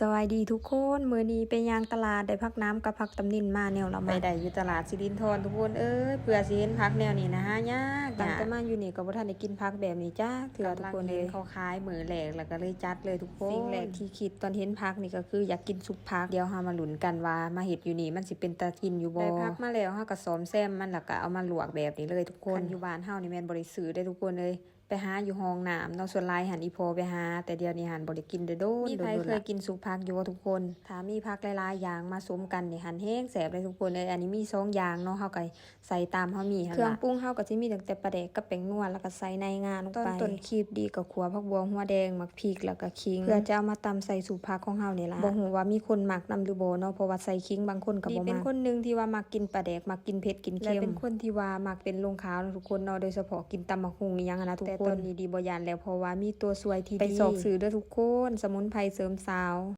ສະບາຍດີທຸກຄົນ ມື້ນີ້ໄປຍ່າງຕະຫຼາດ ໄດ້ຜັກໜາມກັບຜັກຕຳນິນມາແນວລະໝັກ ໄປໄດ້ຢູ່ຕະຫຼາດສິລິນທອນທຸກຄົນເອີຍ ເພື່ອຊິເຫັນຜັກແນວນີ້ນະ ຫາຍາກ ຕັ້ງແຕ່ມາຢູ່ນີ້ກໍບໍ່ທັນໄດ້ກິນຜັກແບບນີ້ຈັກເທື່ອທຸກຄົນເອີຍ ເຂົາຂາຍມື້ແລກ ແລ້ວກໍເລີຍຈັດເລີຍທຸກຄົນ ສິ່ງແລກທີ່ຄິດຕອນເຫັນຜັກນີ້ກໍຄືຢາກກິນຊຸບຜັກ ດຽວເຮົາມາລຸ້ນກັນວ່າມາເຮັດຢູ່ນີ້ມັນຊິເປັນຕາກິນຢູ່ບໍ່ ໄດ້ຜັກມາແລ້ວ ເຮົາກໍສ້ອມແຊມມັນ ແລ້ວກໍເອົາມາລວກແບບນີ້ເລີຍທຸກຄົນ ຄັນຢູ່ບ້ານເຮົານີ້ແມ່ນບໍ່ໄດ້ຊື້ເດ້ທຸກຄົນເອີຍ ໄປຫາຢູ່ຫ້ອງນ້ຳເນາະ ສ່ວນຫຼາຍຫັ້ນອີ່ພໍ່ໄປຫາ ແຕ່ດຽວນີ້ຫັ້ນບໍ່ໄດ້ກິນໂດນໆ ມີໃຜເຄີຍກິນຊຸບຜັກຢູ່ບໍ່ທຸກຄົນ ຖ້າມີຜັກຫຼາຍໆຢ່າງມາສົມກັນນີ້ຫັ້ນແຮງແຊບເລີຍທຸກຄົນເອີຍ ອັນນີ້ມີສອງຢ່າງເນາະ ເຮົາກໍໃສ່ຕາມເຮົາມີຫັ້ນລະ ເຄື່ອງປຸງເຮົາກໍຊິມີຕັ້ງແຕ່ປາແດກກັບແປ້ງນົວ ແລ້ວກໍໃສ່ໃນງາລົງໄປ ຕອນຕົ້ນຄລິບດີກໍຂົ້ວຜັກບົ່ວ ຫົວແດງ ໝາກພິກ ແລ້ວກໍ ຂີງ ເພື່ອຈະເອົາມາຕຳໃສ່ຊຸບຜັກຂອງເຮົານີ້ລະ ບໍ່ຮູ້ວ່າມີຄົນມັກນຳຫຼືບໍ່ເນາະ ເພາະວ່າໃສ່ຂີງບາງຄົນກໍບໍ່ມັກ ດີເປັນຄົນໜຶ່ງທີ່ວ່າມັກກິນປາແດກ ມັກກິນເຜັດກິນເຄັມ ແລະເປັນຄົນທີ່ວ່າມັກເປັນລົງຂາວເນາະທຸກຄົນເນາະ ໂດຍສະເພາະກິນຕຳບັກຫຸ່ງອີ່ຫຍັງຫັ້ນນະທຸກຄົນ ແຕ່ຕອນນີ້ດີບໍ່ຢ້ານແລ້ວ ເພາະວ່າມີຕົວຊ່ວຍທີ່ດີ ໄປຊອກຊື້ເດີທຸກຄົນ ສະໝຸນໄພເສີມສາວ.